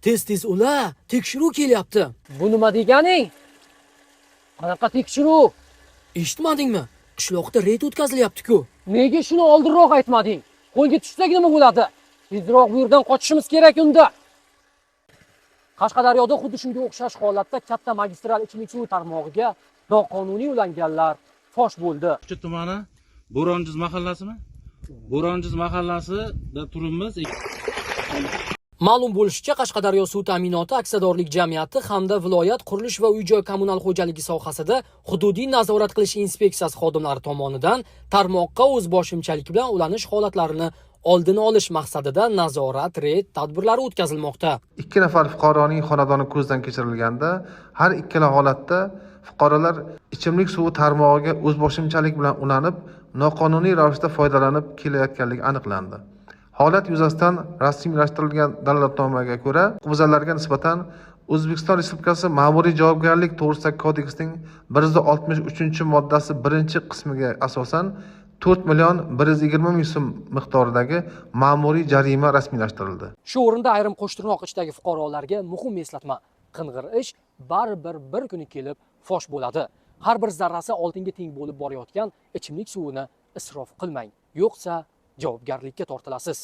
Tez-tez ula, tekshiruv kelyapti. Bu nima deganing? Qanaqa tekshiruv? Eshitmadingmi? Qishloqda reyd o'tkazilyapti-ku. Nega shuni oldinroq aytmading? Qo'lga tushsak nima bo'ladi? Tezroq bu yerdan qochishimiz kerak unda. Qashqadaryoda xuddi shunga o'xshash holatda katta magistral ichimlik suvi tarmog'iga noqonuniy ulanganlar fosh bo'ldi. Ko'cha tumani Bo'ronjiz mahallasimi? Bo'ronjiz mahallasida turibmiz. Ma'lum bo'lishicha, Qashqadaryo suv ta'minoti aksiyadorlik jamiyati hamda viloyat qurilish va uy-joy kommunal xo'jaligi sohasida hududiy nazorat qilish inspeksiyasi xodimlari tomonidan tarmoqqa o'zboshimchalik bilan ulanish holatlarini oldini olish maqsadida nazorat reyd tadbirlari o'tkazilmoqda. 2 nafar fuqaroning xonadoni ko'zdan kechirilganda har ikkala holatda fuqarolar ichimlik suvi tarmog'iga o'zboshimchalik bilan ulanib, noqonuniy ravishda foydalanib kelayotganligi aniqlandi. Holat yuzasidan rasmiylashtirilgan dalolatnomaga ko'ra, huquqbuzarlarga nisbatan O'zbekiston Respublikasi Ma'muriy javobgarlik to'g'risidagi kodeksning 163-moddasi 1-qismiga asosan 4 120 000 so'm miqdoridagi ma'muriy jarima rasmiylashtirildi. Shu o'rinda ayrim qo'shtirnoq ichidagi fuqarolarga muhim eslatma. Qing'ir ish baribir bir kuni kelib fosh bo'ladi. Har bir zarrasi oltinga teng bo'lib borayotgan ichimlik suvini isrof qilmang, yo'qsa javobgarlikka tortilasiz.